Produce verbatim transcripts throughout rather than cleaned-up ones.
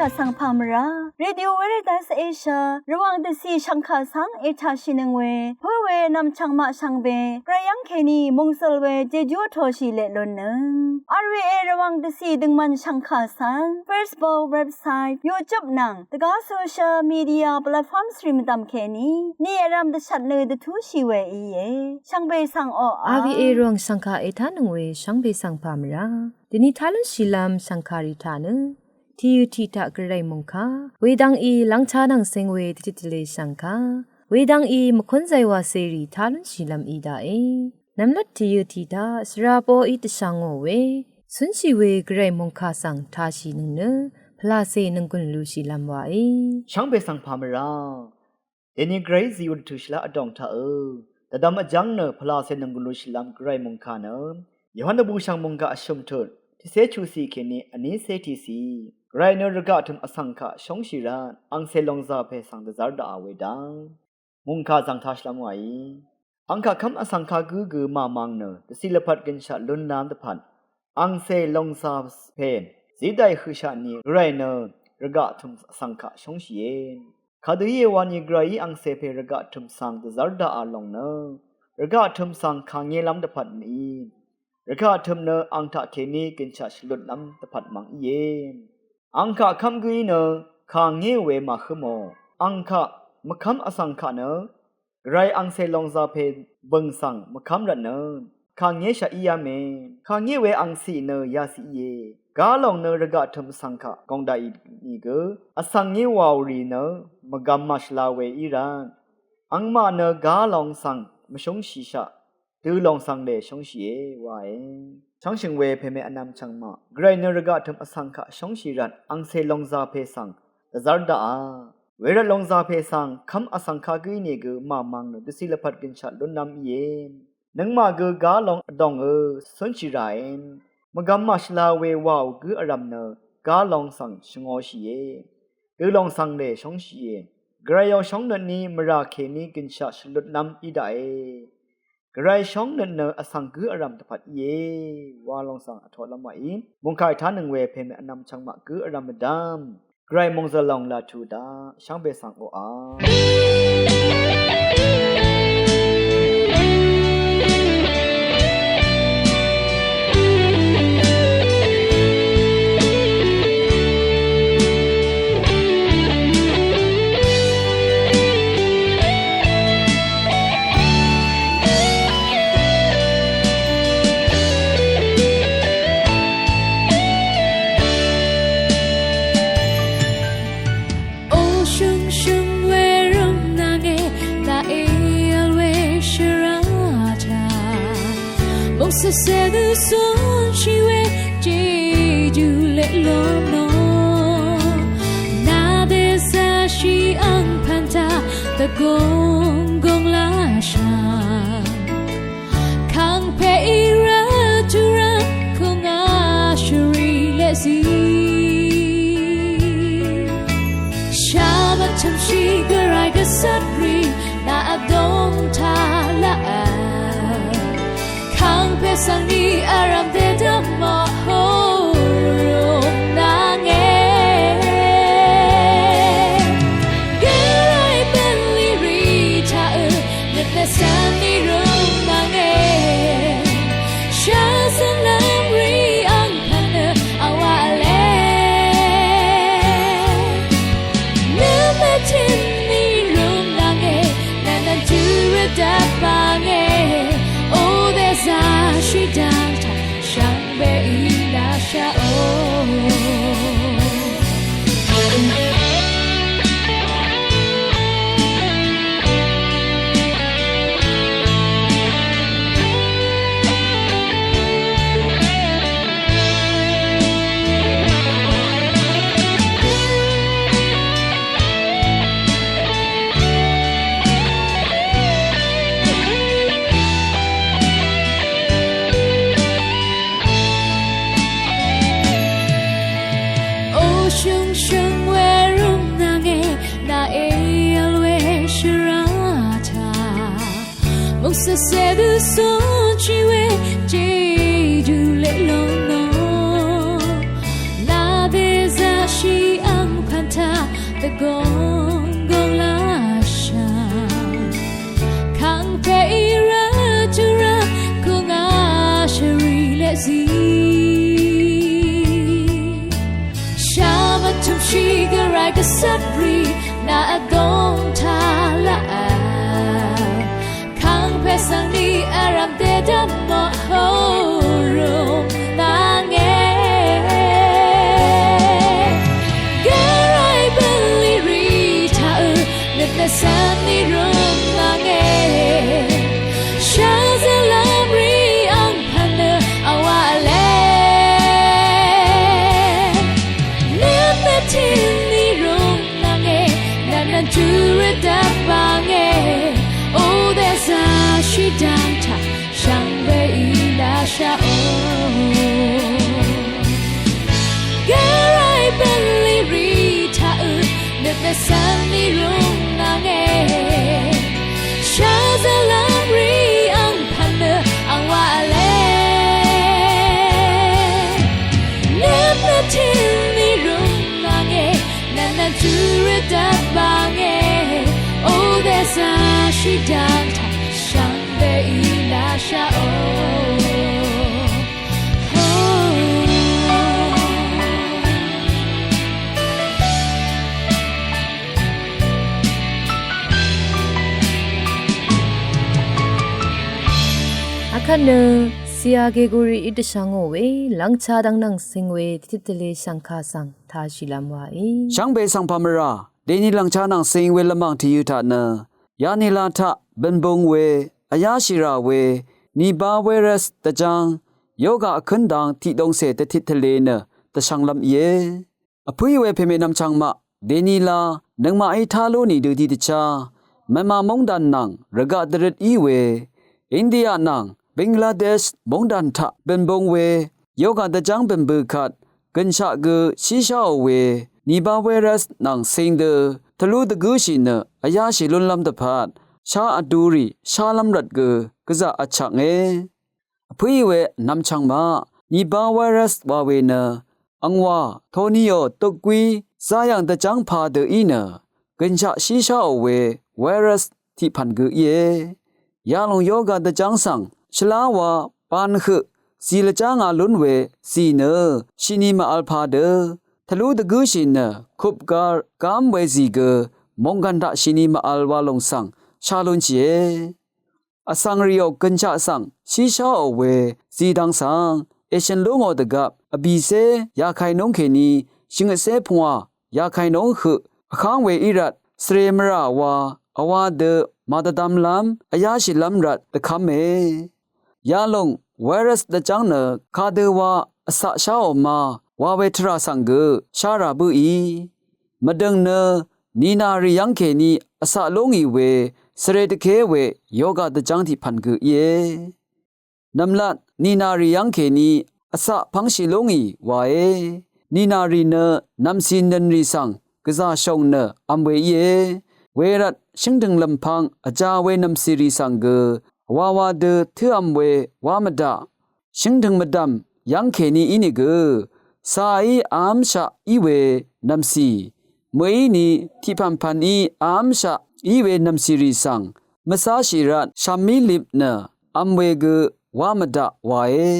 Vsvng pà mvrá Radio Veritas Asia Rvwàng dvcì shv̀ngkà svng ètàshìnøng we pǿ we nv̀mchv̀ng maq shvngbe gvray yv́ng kèní mòngsøl we jejú vtoshì leq lunnøng. R V A Rvwàng dvcì døngmvn shv̀ngkà svng Facebook, website, YouTube nvng dvgá social media platform svri mvdv̀m kèní ni vrv̄m dvshvt nø dvtúshì we íe. Shvngbe svng oqà R V A Rvwàng shv̀ngkà ètánøng we shvngbe svng pà mvrá dvni tá lúnshìlv́m shv̀ngkàrì taq nø tìyø̀ tiq taq gvray mòngkà wedvng í lv́ngchá nvng seng we tvjøt tvlē shv̀ngkà wedvng í mvkúnzay wàcèrì tá lúnshìlv́m í daqe. Nvmlat tìyø̀ tiq taq svra poqí dvshvngò we cúnshì we gvray mòngkà svng tāshìnøng nø pvlàcè nònggùn lushìlv́m wàe. Shvngbe svng pà mvrá deni gvrayí zìwù dvtø̀shìlá vdòng taqø dvdvm vjv́ng nø pvlàcè nònggùn lushìlv́m gvray mòngkà nø Yohan dvbùshv̀ng mònggà vshø̀m tut tiqcé chuqciq kèní vnícé tiqciq gvray nø rvgaq tø̀m vsvng kaq shóngshì rvt angcè lòngzà pè svng dvzv́r daqà we dá mòngkà zv̀ng tāshìlv́m wàí. Ang kaq kv́m vsvng kagǿ gø màmang nø dvcì lvpat gønshaq lúnlv́m dvpvt angcè lòngzà pè zí dàì høqshaq ni gvray nø rvgaq tø̀m vsvng kaq shóngshìe. Kadø íe wani gvrayí angcè pè rvgaq tø̀m svng dvzv́r daqà lòng nø rvgaq tø̀m svng kàngélv́m dvpvt mv-í. Rvgaq tø̀m nø ang taqkèní gønshaq shvlutlv́m dvpvt mv̀ng íe. Ang kaq kv́m gǿí nø kàngé we màhǿmò. Ang kaq mvkv́m vsvng kaq nø gvray angcè lòngzà pè bø̀ng svng mvkv́m rvtnø kàngéshaq í yáme. Kàngé we angciq nø yaciq íe. Gá lòng nø rvgaq tø̀m vsvng kaq gòngdaqì nìgø vsvng ngí wàò rì nø mvgvm màshvla we í rvt angmaq nø gá lòng svng mvshúngshìshaq dø lòng svng lè shóngshìe wae. Shvngshø̀ng we pèmè vnvm chv̀ngmaq gvray nø rvgaq tø̀m vsvng kaq shóngshì rvt angcè lòngzà pè svng dvzv́r daqà. Wervt lòngzà pè svng kv́m vsvng kagǿ ínìgø màmang nø dvcì lvpat gønshaq lúnlv́m íe. Nøngmaq gø gá long vdòngø cúnshì ràe. Mvgvm màshvla we wàò gǿ vrv̀m nø gá long svng shvngōshìe. Dø lòng svng lè shóngshìe. Gvrayò shóngnøtní mvrà kèní gønshaq shvlutlv́m í daqe. Gvray shóngnøt nø vsvng gǿ vrv̀m dvpvt íe wa lòng svng vtoqlv́m wàí. Mòngkà ètánøng we pèmè vnvm chv̀ngmaq gǿ vrv̀m mvdv́m gvray mòngzø̀l lòng laq tuq daq shvngbe svng oqà. O shø̀ngshø̀ng we rø̀m nvnge, nà èvl we shvrata. Mòngsèsè dø cúnshì we, jejú leq lónò. Nà dèzashì angpv̀n taq, dvgùng gùng lashv̀ng. Kàngpè í rvt tvrvt kùngà shvrì leqzí. Shàmvt tø̀mshì gvray gvcvt rì nà vdòng taq laq. Kàngpè svng ni vrv̀m dèdvm mò rùng nvnge. Gvray bv̀nlì rì taq ø nøt mèsvn ni rùng nvnge. Shvzø̀n lv́m rì angpv̀n nø vwaq vle. Nø mvtø̀n ni rùng nvnge, nvnvn tø rvdvp mvnge. O dèzashì dvng taq shvngbe í lashaqò. O shø̀ngshø̀ng we rø̀m nvnge, nà èvl we shvrata. Mòngsèsè dø cúnshì we, jejú leq lónò. Nà dèzashì ang Gong gong lashà kàngpè í rvtø̀ rvkù ngà shvrì leqzí shà mvtø̀mshì gvray gvcvtrì nà vdòng taq laq kàngpè svng ni vrv̀m dèdvm mò hó rùng ngà ngè. Gvray bv̀nlì rì taq ø nøt nø svng ni rùng ngà ngè. Shvzvlv́m rì ang pv̀n nø ang wà vle. Nøt nø tìn ni rùng ngà ngè, nv̀n nv̀n júrøt dvbà ngè, o dèzà shìdv̀ng taq shvngbe í lashàò. Gvray bv̀nlì rì taq ø nøt nø svng ni rùng ngà ngè. Shvzvlv́m rì ang pv̀n nø ang wà vle. Nøt nø tìn ni rùng ngà ngè, nv̀n nv̀n júrøt dvbà ngè, o dèzà shìdv̀ng taq shvngbe í lashàò. Akvt nø Siya Geguri í dvshvngò we lvngcha dvng nvng cing we dvtit dvle shv̀ngkà svng tāshìlv́m wàí. Shvngbe svng pàmvrà dèni lvngcha nvng cing we lvmàng tvyø̄ taq nø yanila taq bø̀nbung we vyáshì rà we nìba virus dvjvng yoga vkǿn dang tiqdongcè dvtit tvle nø dvshvnglv́m íe. Vpǿì we pèmè nvmchvng maq dènila nøngmaqí tá lú nìdø tiqdvchá Mvnma móngdàn nvng rvgaq dvrøt í we India nvng Bangladesh móngdàn taq bø̀nbung we yoga dvjv́ng bø̀nbø kvt gø̀nshaq gø shísháò we nìba virus nvng cing dø tvlú dvgǿshì nø vyáshì lúnlv́m dvpvt shá vdurì shálv́m rvt gø gvzà vchaknge. Vpǿì we nvmchvng maq nìba virus wa we nø angwà tonìò tukgwí záyv̀ng dvjv́ng pà dø í nø gø̀nshaq shísháò we virus tiqpv̀n gø íe. Yalòng yoga dvjv́ng svng shvlá wa ban høq zì lvjá ngā lún we zì nø shìni mvvl pà dø tvlú dvgǿshì nø kupgar gám we zì gø mònggv̀n taq shìni mvvl wa lòng svng shá lúnshìe. Vsvng rìò gø̀nshaq svng shísháò we zìdvng svng èshø̀n lú ngò dvgvp vbìcé yakainúng kèní shvngøtcé pungwà yakainúng høq vkáng we í rvt svre mvrà wa vwa dø màdvdvmlv́m vyáshìlv́m rvt dvkv́me. Yalòng virus dvjv́ng nø kadø wa vcaq sháò ma wa we tvrà svng gø shá rà bǿì. Mvdø̀ng nø nìnàrì yv́ng kèní vcaq lú ngì we svre dvké we yoga dvjv́ng tiqpv̀n gø íe. Nv̀mlat nìnàrì yv́ng kèní vcaq pv́ngshì lú ngì wàe. Nìnàrì nø nv̀mcì nø̀nrì svng gvzà shòng nø v̄m we íe. Wervt shǿngdø̀ng lv̀mpv̄ng vjā we nv̀mcìrì svng gø vwawa dø tǿv̄m we wá mvdaq. Shǿngdø̀ng mvdv̀m yv́ng kèní ínìgø cāí aámshaq í we nv̀mcì mø̀íni tiqpv̀npv̀ní aámshaq í we nv̀mcìrì svng mvcáshì rvt shàmí lip nø v̄m we gø wá mvdaq wàe.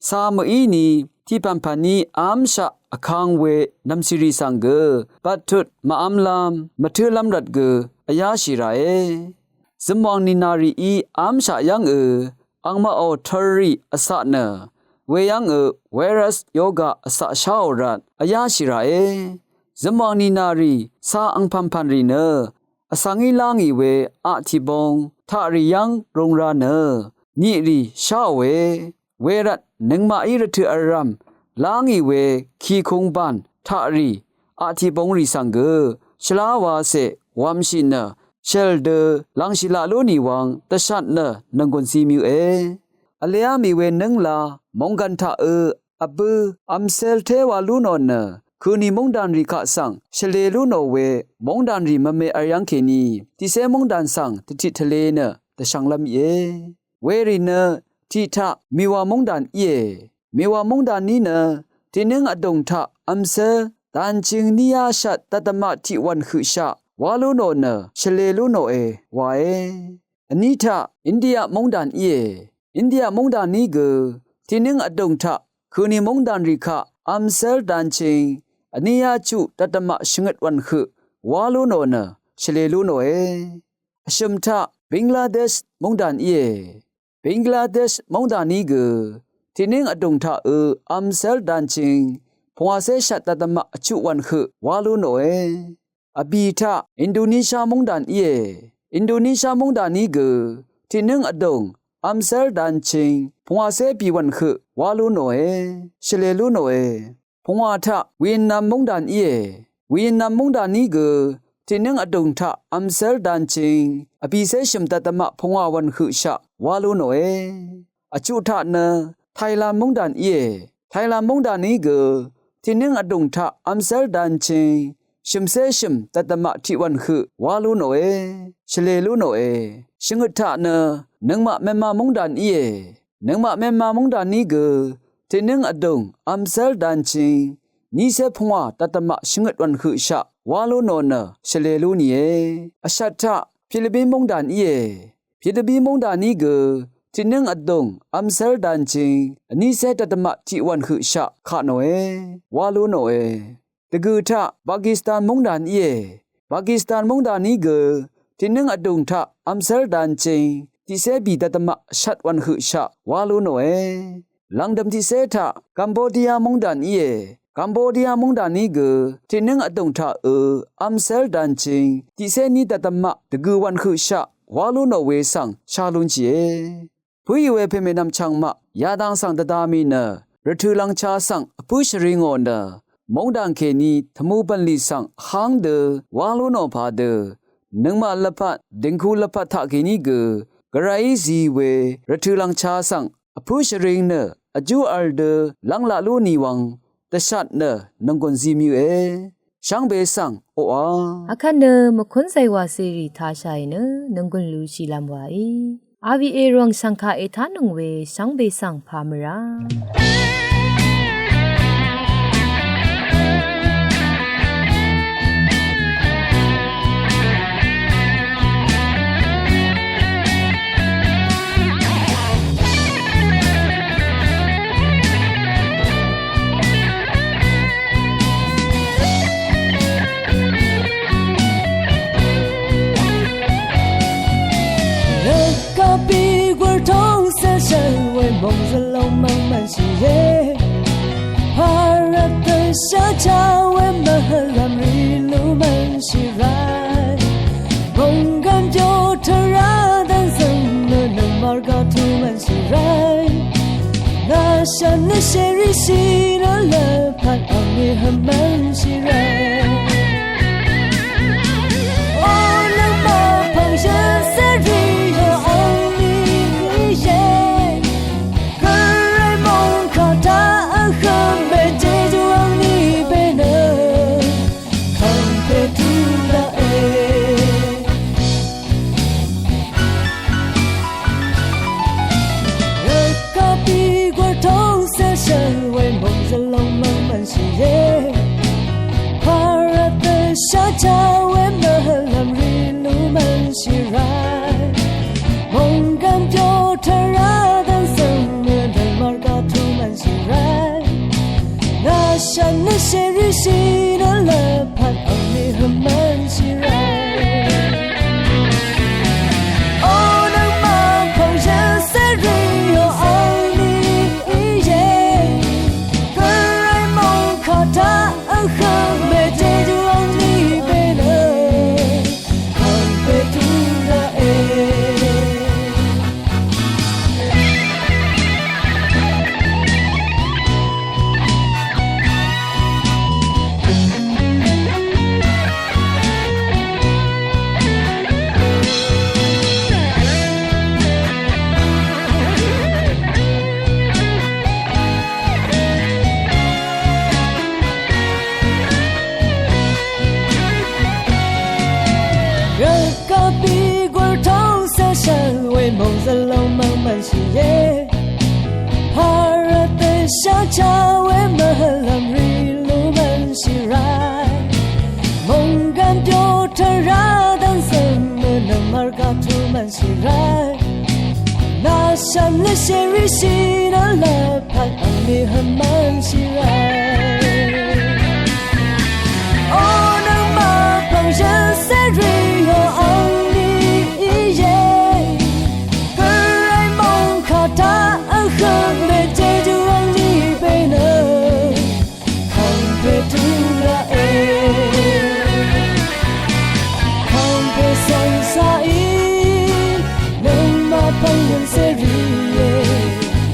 Cā mø̀íni tiqpv̀npv̀ní aámshaq vkang we nv̀mcìrì svng gø bvttut màv́mlv́m mvtǿlv́m rvt gø vyáshì ràe. Zømwàng nìnàrìí aámshaq yv́ngø angmaqò tvrrì vcaq nø weyv́ngø virus yoga vcaq sháò rvt vyáshì ràe. Zømwàng nìnàrì cā angpv̀npv̀nrì nø vsvngí lá ngì we aqtìbong taqrì yv́ng rūng rā nø niqrì sháòe. Wervt nøngmaqí rvtøq vrv̀m lá ngì we kìkung bàn taqrì aqtìbongrì svng gø shvlá wacè wv̄mshì nø shèl dø lv̀ngshì laq lú nì wvng dvshat nø nònggùn zi møqe. Vlevá mì we nǿngla mònggv̀n taq ø vbø̄ v̄mcēl té wa lú nò nø kø̀ni móngdànrì kaq svng shvlē lú nò we móngdànrì mvme v̄r yv́ng kèní tiqcé móngdàn svng dvtit tvlē nø dvshvnglv́m íe. Werì nø tiq taq mìwà móngdàn íe. Mìwà móngdànní nø tiqnǿng vdùng taq v̄mcēl dvnching níyá shat dvdvmaq tiq wv̀n høqshaq wá lú nò nø shvlē lú nòe wae. Vní taq India móngdàn íe. India móngdàn ní gø tiqnǿng vdùng taq køni móngdàn rì kaq vmsv́r dvnching vníyá chuq dvdvmaq shvngøt wv̀n høq wá lú nò nø shvlē lú nòe. Vshø̀m taq Bangladesh móngdàn íe. Bangladesh móngdàn ní gø tiqnǿng vdùng taq ø vmsv́r dvnching pungwàcé shat dvdvmaq vchuq wv̀n høq wá lú nòe. Vbì taq Indonesia móngdàn íe. Indonesia móngdàn ní gø tiqnǿng vdùng vmsv́r dvnching pungwàcé bì wv̀n høq wá lú nòe, shvlē lú nòe. Pungwà taq Vietnam móngdàn íe. Vietnam móngdàn ní gø tiqnǿng vdùng taq vmsv́r dvnching vbìcé shø̀m dvdvmaq pungwà wv̀n høqshaq wá lú nòe. Vchuq taq nø Thailand móngdàn íe. Thailand móngdàn ní gø tiqnǿng vdùng taq vmsv́r dvnching shø̀mcé shø̀m dvdvmaq tiq wv̀n høq wá lú nòe, shvlē lú nòe. Shvngøt taq nø nøngmaq Myanmar móngdàn íe. Nøngmaq Myanmar móngdàn ní gø tiqnǿng vdùng vmsv́r dvnching nícé pungwà dvdvmaq shvngøt wv̀n høqshaq wá lú nò nø shvlē lú nìe. Vshat taq Philippin móngdàn íe. Philippin móngdàn ní gø tiqnǿng vdùng vmsv́r dvnching vnícé dvdvmaq tiq wv̀n høqshaq kaq nòe, wá lú nòe. Dvgø̀ taq Pakistan móngdàn íe. Pakistan móngdàn ní gø tiqnǿng vdùng taq vmsv́r dvnching tiqcé bì dvdvmaq shvt wv̀n høqshaq wá lú nòe. Lv̀ngdø̀m tiqcé taq Cambodia móngdàn íe. Cambodia móngdàn ní gø tiqnǿng vdùng taq ø vmsv́r dvnching tiqcé ní dvdvmaq dvgø̀ wv̀n høqshaq wá lú nò we svng shá lún shìe. Pǿì we pèmènvm chvngmaq yadang svng dvda mì nø rvtø̀ lvngcha svng vpǿ shvri ngò nø móngdàn kèní tvmù bv̀nlì svng vháng dø wá lú nò padø nøngmaq lvpat dìngku lvpat taqkèní gø gvrayí zi we rvtø̀ lvngcha svng vpǿ shvring nø vjú vl dø lv́ng laq lú nì wvng dvshat nø nònggùn zi mø̀e. Shvngbe svng oqà. Akvt nø mvkún zaywà cèrì tashàì nø nònggùn lushìlvm wàí. R V A Rvwàng shv̀ngkà ètánøng we shvngbe svng pà mvrá. Rvkapí gwv̀r tóng cv́lshv́l we mòngzvlong mvng mv̀nshìe. Pàrvt dvshv́lchá we mvhø̀lv̀m rì lú mv̀nshì ràe. Mònggv̀n pyo tvrá dv́nzø̀ng nø nøngmaq rvgaq tù mv̀nshì ràe. Ngà shv̀n nø shèríshì nø lvpat angni hømv́nshì ràe. O nøngmaq pv̀ng yø cèrì yø angni íe. Gvray mòngkà taq vhø̄m we jejú angni pè nø kv̀ngpè tù daqe. Rvkapí gwv̀r tóng cv́lshv́l we mòngzvlong mvng mv̀nshìe. Pàrvt dvshv́lchá we mvhø̀lv̀m rì lú mv̀nshì ràe. Mònggv̀n pyo tvrá dv́nzø̀ng nø nøngmaq rvgaq tù mv̀nshì ràe. Ngà shv̀n nø shèríshì nø lvpat angni hømv́nshì ràe. O nøngmaq pv̀ng yø cèrì yø angni íe. Gvray mòngkà taq vhø̄m we jejú angni pè nø kv̀ngpè tù daqe. Rvkapí gwv̀r tóng cv́lshv́l we mòngzvlong mvng mv̀nshìe. Pàrvt dvshv́lchá we mvhø̀lv̀m rì lú mv̀n shì ráì. Mònggàn byó tvrá dv́ngzø̀ng nø nøngmaq rvgaq tø̄ mv̀n shì ráì. Nà shv̀m nø shèrí shì nø lvpat angní hvmv̀n shì ráì. O nøngmaq pv̀ng yø̀n cèrì yò angní íe. Gvray mòngkà taq vhø̄m mèjejú angní pè nø Kàngpè tvrá e, kàngpè svng sá í, nøngmaq pv̀ng yø̀n cèrì e,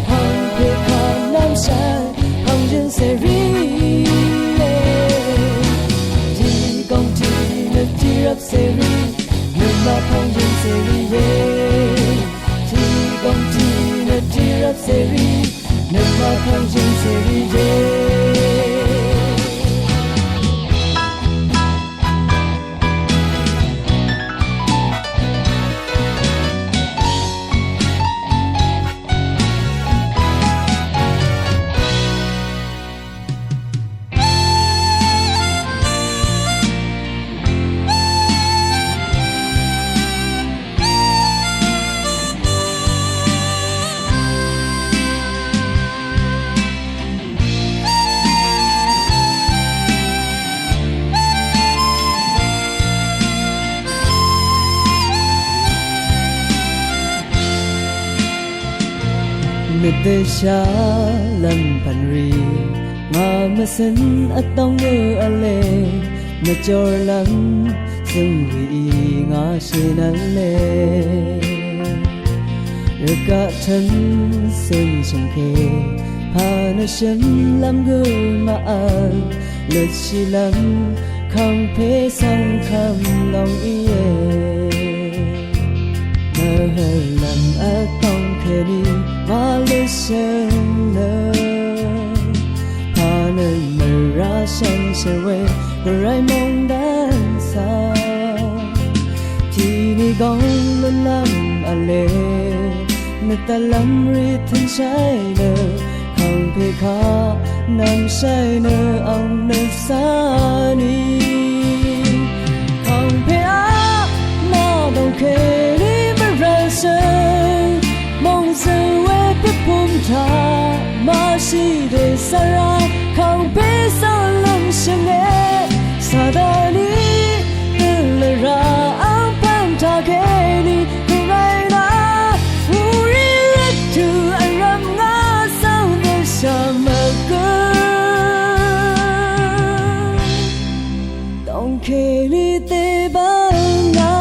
kàngpè kà nvmshà, pv̀ng yø̀n cèrì e, tiq gòng tiq nø tiq rvp cèrì, nøngmaq pv̀ng yø̀n cèrì e, tiq gòng tiq nø tiq rvp cèrì, nøngmaq pv̀ng yø̀n cèrì e. Mvdø sha lvm pvn rì ngà mvsøn vtóng ø vle, mvjor lvm zøng rì í ngà shì nvle. Rvgaq tvn søn shøngke pà nø shøn lvm gø mvvl, lvtshì lvm kàngpè svng kvm lòng íe. Mvhøl lvm vtóng kèní ngà lvshøng nø, pà nø mvrá shvngshì we Gvray mòngdàn svng. Tiq ni gòng lún lvm vle, nø tvlvm rì tø̀n shàì nø, kàngpè kà nvmshàì nø ang nø sá nì. Kàngpè á, nà dòng kèní mvrvl shø̀ng, mòngzø̀l we pvpùm taq, màshì dè sara, kàngpè svng lv̀ng shø̀nge, Sataní dø lvrà ang pv̀n taq kèní, Gvray nà, wurì rvt tø̀ vrvm ngà svng dvshà mvgø. Dòng kèní dèbà ngà.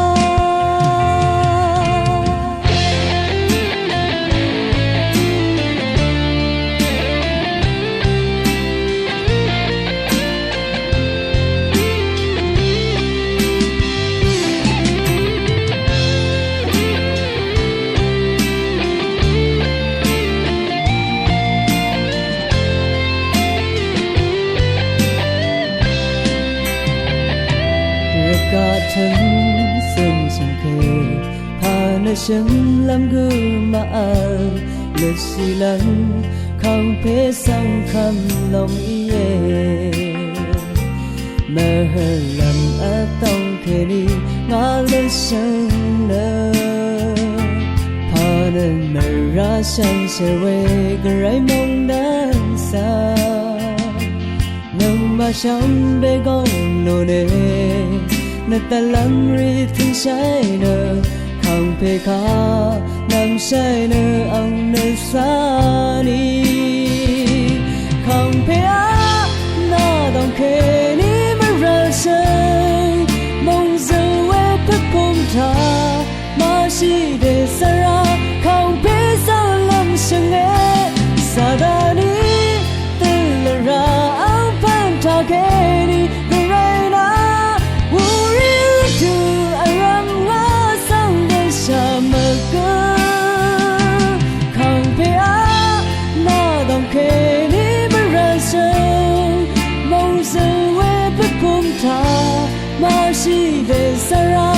Rvgaq tvn søn shøngke pà nø shøn lvm gø mvvl, lvtshì lvm kàngpè svng kvm lòng íe. Mvhøl lvm vtóng kèní ngà lvshøng nø, pà nø mvrá shvngshì we Gvray mòngdàn svng. Nøngmaq shvngbe gòng lúne, nø tvlvm rì tø̀n shàì nø, kàngpè kà nvmshàì nø ang nø sá nì. Kàngpè á, nà dòng kèní mvrvl shø̀ng, mòngzø̀l we pvpùm taq, màshì dè sara, kàngpè svng lv̀ng shø̀nge, Sataní dø lvrà ang pv̀n taq kèní, Gvray nà, wurì rvt tø̀ vrvm ngà svng dvshà mvgø. Kàngpè á, nà dòng kèní mvrvl shø̀ng, mòngzø̀l we pvpùm taq, màshì dè sara,